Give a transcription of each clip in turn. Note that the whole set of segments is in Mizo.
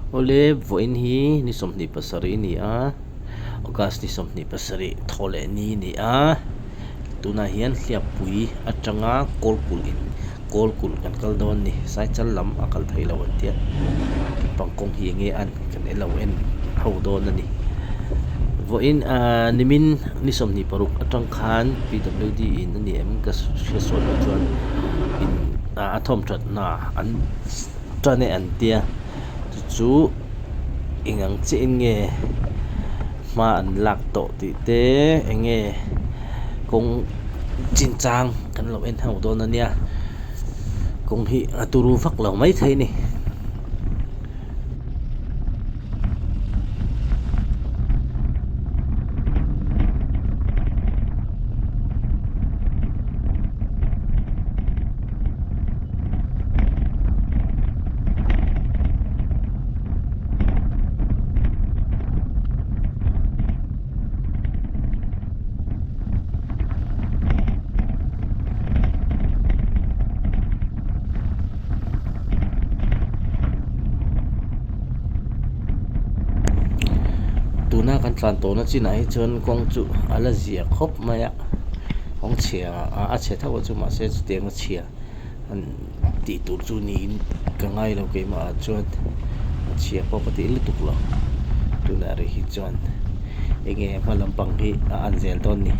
Awle, vawiin hi ni 27 a ni a, August ni 27 thaw leh ni a ni a, tunah hian Hliappui atanga Kawlkulh in Kawlkulh kan kal dawn a ni, Saichal lam a kal theih loh an tia, pangkawng hi enge an kan lo en ho dawn a ni. Vawiin ah nimin ni 26 atang khan PWD in a ni em ka hria sawi loh chuan in a thawm that hna an tan e an tia chu chu eng ang chiah in nge hma an lak tawh tih te eng nge kawng chinchang kan lo en ho dawn a nia kawng hi a turu vak lo maithei a ni. Tuna kan tlan tawhna chinah hi chuan kawng chu a la zia khawp mai a kawng chhia a chhe tho a chu mahse chutiang a chhia an tih tur chu niin ka ngai lo keimah ah chuan a chhia pawh ka tih lutuk lo tunah rih hi chuan enge hma lampang hi a an zel dawn ni.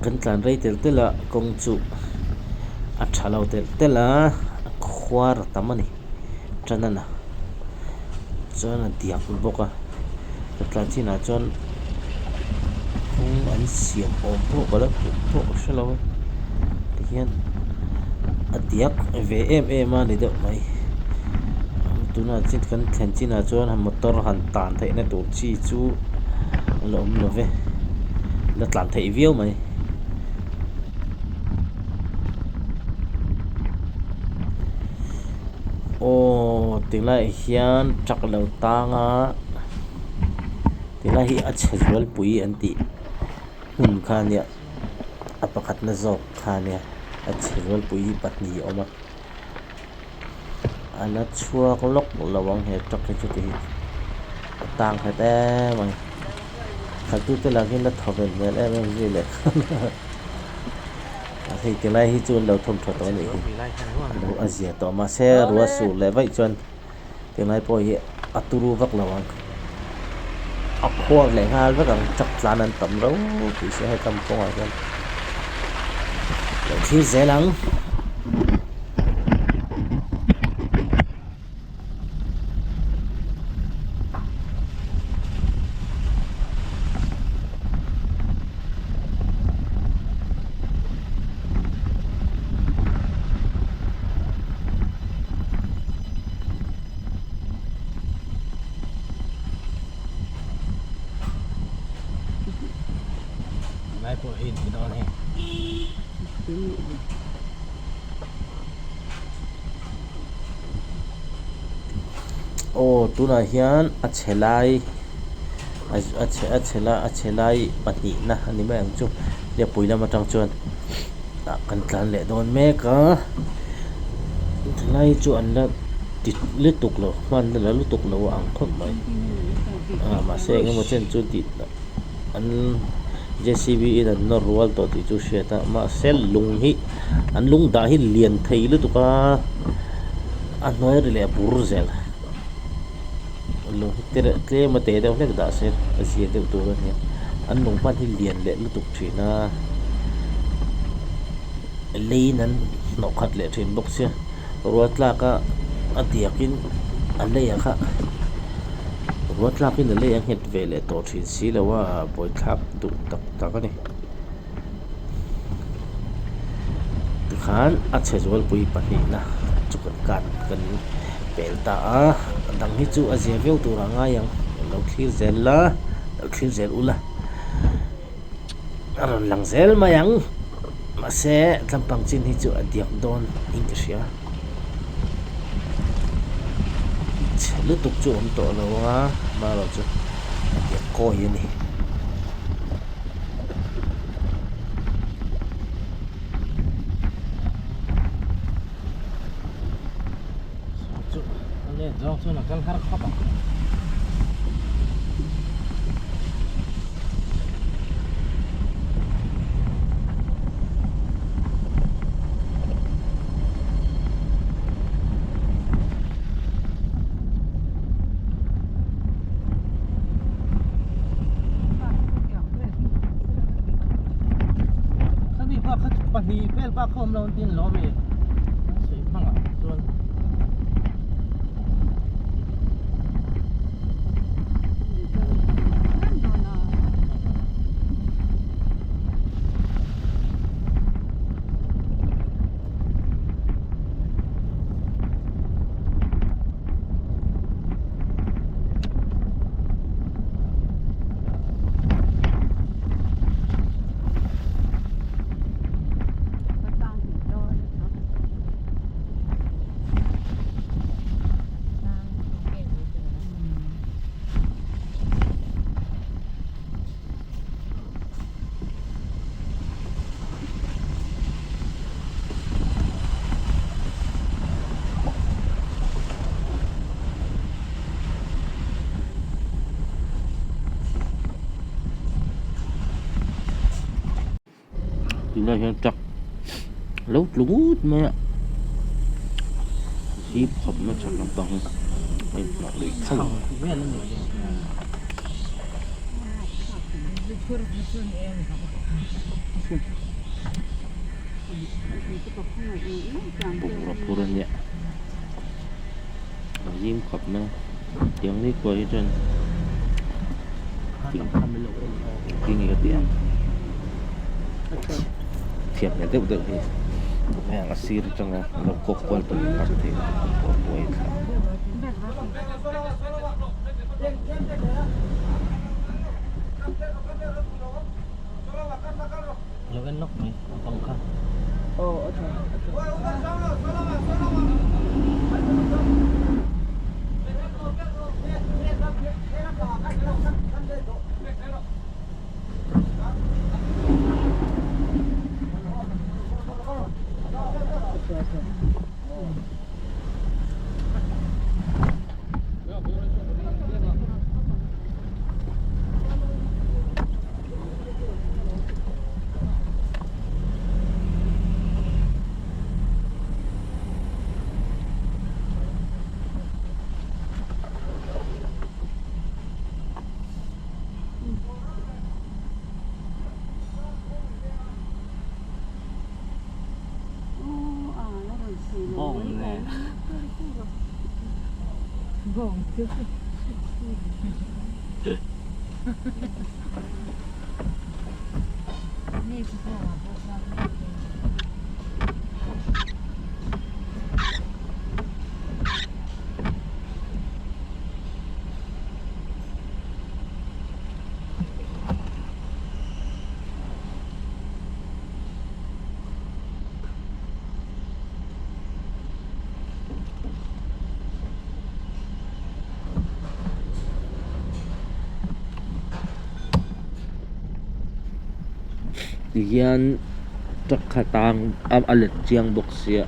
Kan tlan rei telh telh a kawng chu a tha lo telh telh a a khuar a tam a ni tan a na chuan a diak bawk a ka tlan chinah chuan kawng an siam awm pawh ka la hmuh pawh ka hre lo a tihian a diak ve em em a ni deuh mai tunah chin kan thlen chinah chuan motor han tan theihna tur chi chu a la awm lo ve la tlan theih viau mai. Aw tilaiah hian truck lo tang a tilai hi a chhe zualpui an tih hmun kha a nia a pakhatna zawk kha a nia a chhe zualpui hi pahnih a awm a a la chhuak lawk lo ang he truck hi chuti hi a tang nghet em a ni khalhtute lah hi la thaw vel hmel em em zui leh a hei ti lai hi chu an lo thawm tha tawh a nih hi a lo a zia tawh mahse ruah sur leh vaih chuan ti lai pawh hi a turu vak lo ang. a khuar leh nghal vek ang truck tlan an tam rau tih se hetam kawngah hian lo thlir zel ang. Lai pawh hi ni dawn hei. Aw tunah hian a chhe lai a chhe a chhe lai a chhe lai pahnihna a ni mai ang chu hliappui lam atang chuan ah kan tlan leh dawn mek a helai chu an la ti lutuk lo hman la lutuk lo a ang khawp mai ah mahse eng emaw chen chu tih an J C B in an nawr rual tawh tih chu hriat a mahse lung hi an lung dah hi lian thei lutuk a a hnuai ri leh bur zel lung hi te reuh tlem a te deuh hlek dah se a zia deuh tur a nia an lung hman hi lian leh lutuk thin a leiin an hnawh khat leh thin bawk sia ruah tlak a a diak in a lei ah kha ruah tlak in a lei a nghet ve leh tawh thin si lo a buaithlak duh tak tak a ni tikhan a chhe zualpui pahnihna chu kan kan kan pel ta a a dang hi chu a zia viau tur a ngai ang lo thlir zel la lo thlir zel ula a rawn lang zel mai ang mahse tlampang chin hi chu a diak dawn in ka hria chhe lutuk chu a awm tawh lo a amaherawhchu a diak kawi a ni. Chu a let zawng chuan a kal har khawp ang. Khami bak kha pahnih vel bak kha awm lo an ti a ni lawm e an sawi hmang ah chuan. Tunah hian truck lo tlu ngut mai a hip hop na chhak lampang hi a inhnawh lui tho a. Bungraw phur a nia a zim khawp mai a tiang ni kual hi chuan ti nge ka tih ang thiam hmel deuh deuh hi heng a sir atanga lo kawk kual tawh hi tam thei a buai thlak. Lo en lawk mai a bang kha. Aw a tha a tha. A tha a tha. Tihian truck kha tang a let chiang bawk sia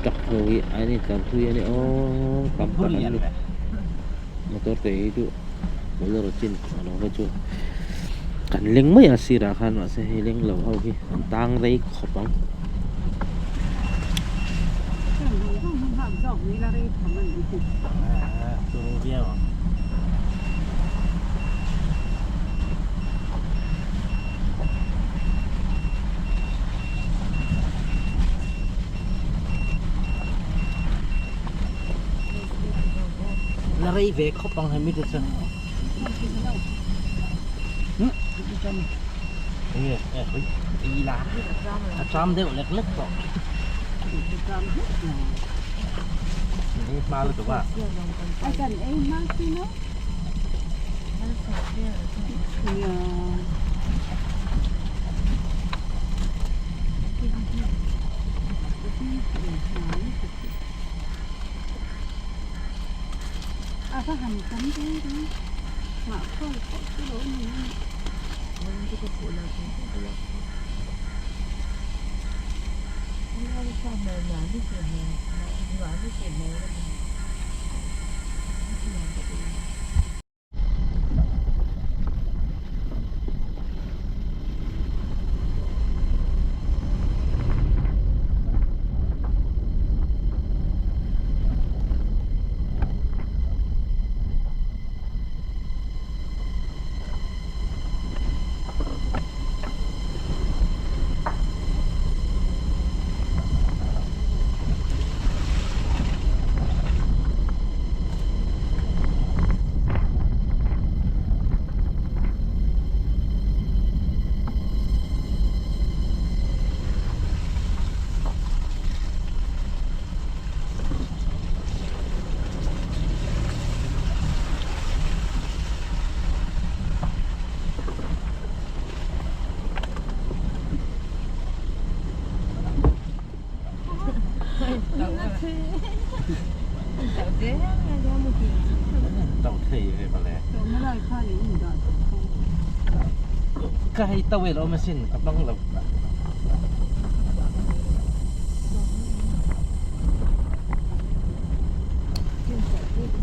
truck ho hi an intlan thui a ni aww tam tak an ni motor te hi chu bolero chin alo kha chu kan leng mai a sirah khan mahse hei leng lo ho hi an tang rei khawp ang. La rei ve khawp ang hemi te chu. Enge e hoi ei la a tram deuh lek lek tawh. Ei hma lutuk a. A kan ei hma si no. A va han tam reng reng mah khawi pawh chu lo ni a ni. Ka hei towel awm asin ka hmang lo.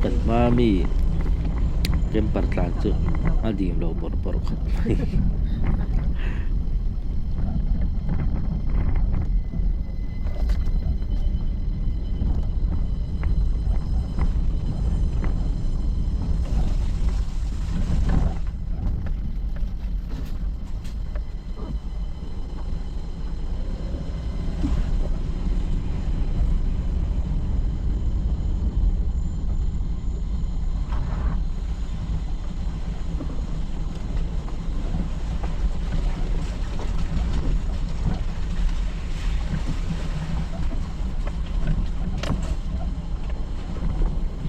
Kan hma mi camper tlan chu a dim lo bawrh bawrh khawp mai.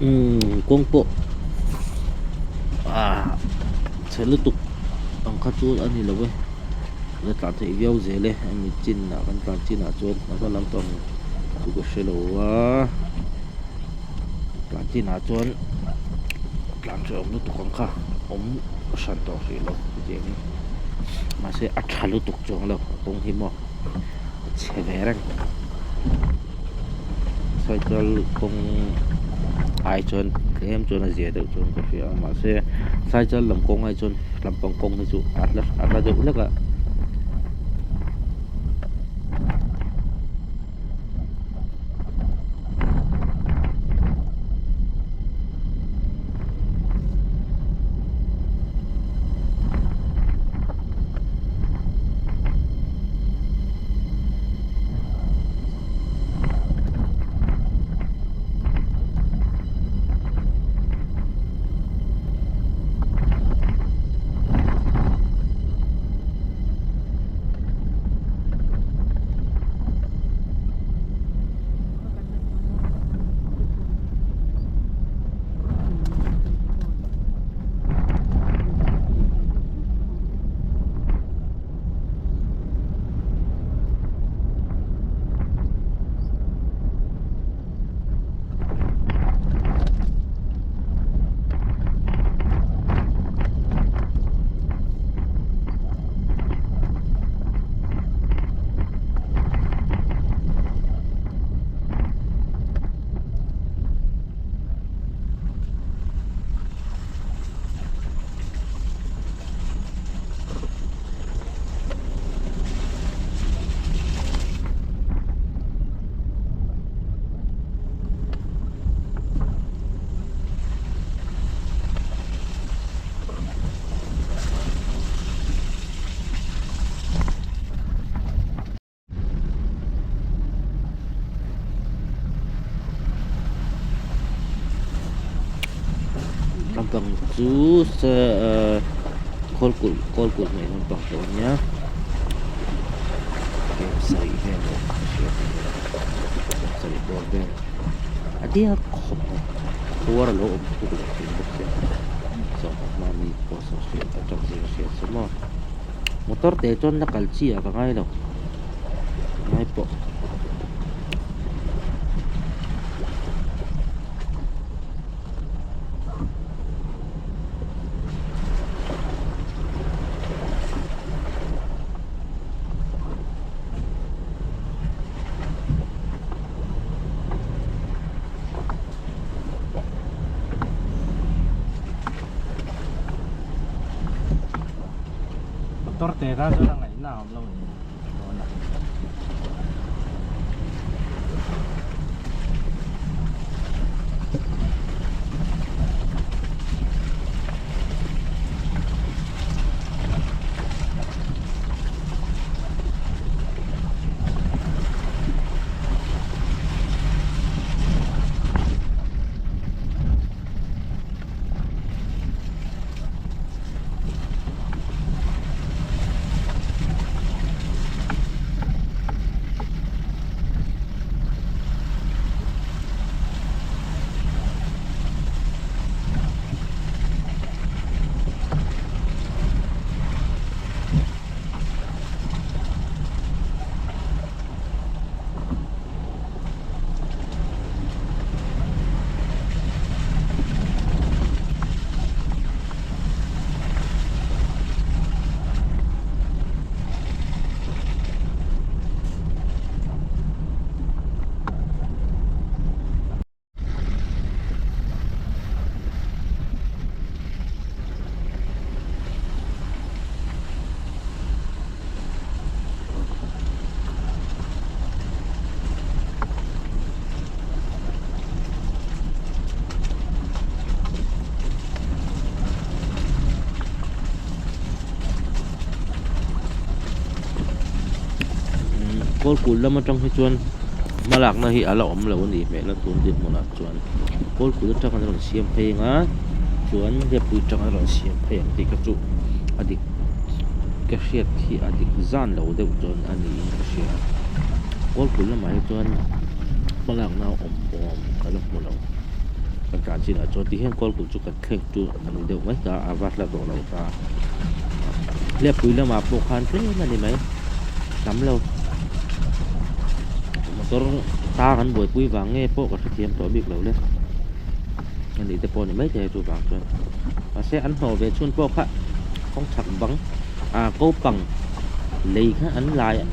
Umm kawng pawh ah chhe lutuk ang kha chu a ni lo e la tlan theih viau zel e hemi chin ah kan tlan chin ah chuan a va lampang chu ka hre lo a tlan chin ah chuan tlan hreh awm lutuk ang kha awm hran tawh hrih lo chutiang hi mahse a tha lutuk chuang lo a kawng hi maw a chhe ve reng cycle kawng ai chuan tlem chuan a zia deuh chuan ka hria a mahse cycle lam kawng ai chuan lampang kawng hi chu a hla a hla deuh hlek a. Ahh Kawlkulh Kawlkulh hnaih lampang tawh a nia kem sarih vel leh ka hriat a nia sarih bawr vel a diak khawp mai khuar a lo awm thuk leh thin bawk sia sawmhma hma mi pawh saw hriat atang zir a hriat chu maw motor te chuan la kal chi ah ka ngai lo ngai pawh. Motor te tan chuan a ngaihna a awm lo a ni dawn a. Kawlkulh lam atang hi chuan hmalakna hi a la awm lo a nih hmel a tun dinhmunah chuan kawlkulh atang an rawn siam phei ang a chuan hliappui atang an rawn siam phei ang tih kha chu a dik ka hriat hi a dik zan lo deuh chuan a niin ka hria a kawlkulh lamah hi chuan hmalakna a awm awm ka la hmu lo kan tlan chinah chuan ti hian kawlkulh chu kan thleng chu a ni deuh mai ta a va hla tawh lo ta hliappui lamah pawh khan tlem a ni mai tam lo motor tang an buaipui vang nge pawh ka hrethiam tawh bik lo le ani te pawh a ni maithei a chuvang chuan mahse an hnawh ve chhun pawh kha kawng chhak bang ah ko pang lei kha an lai a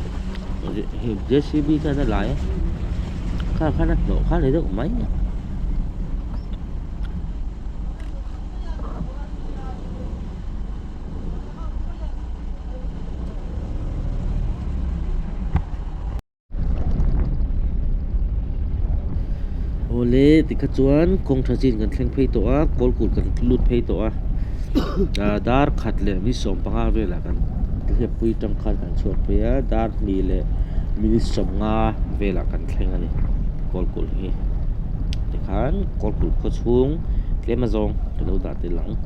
j c b khan a lai a kha khan a hnawh kha a ni deuh mai a. Awle tikha chuan kawng tha chin kan thleng phei tawh a kawlkulh kan lut phei tawh a ah dar khat leh ni sawmpanga velah kan hliappui tangkhan kan chhuak phei a dar hnih leh minute sawmnga velah kan thleng a ni kawlkulh hi tikhan kawlkulh khaw chhung tlem azawng ka lo dah tel ang.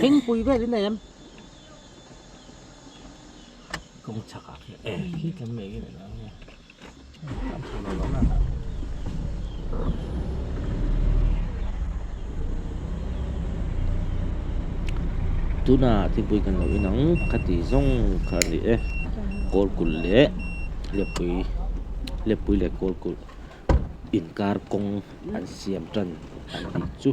Thingpui vel in nei em? Kawng chhak ah khian e khi kan mai nge la nge kan chho lo lo na Tuna thingpui kan lo in ang kha ti zawng kha a ni e kawlkulh leh hlepui hlepui leh kawlkulh inkar kawng an siam tan an tih chu.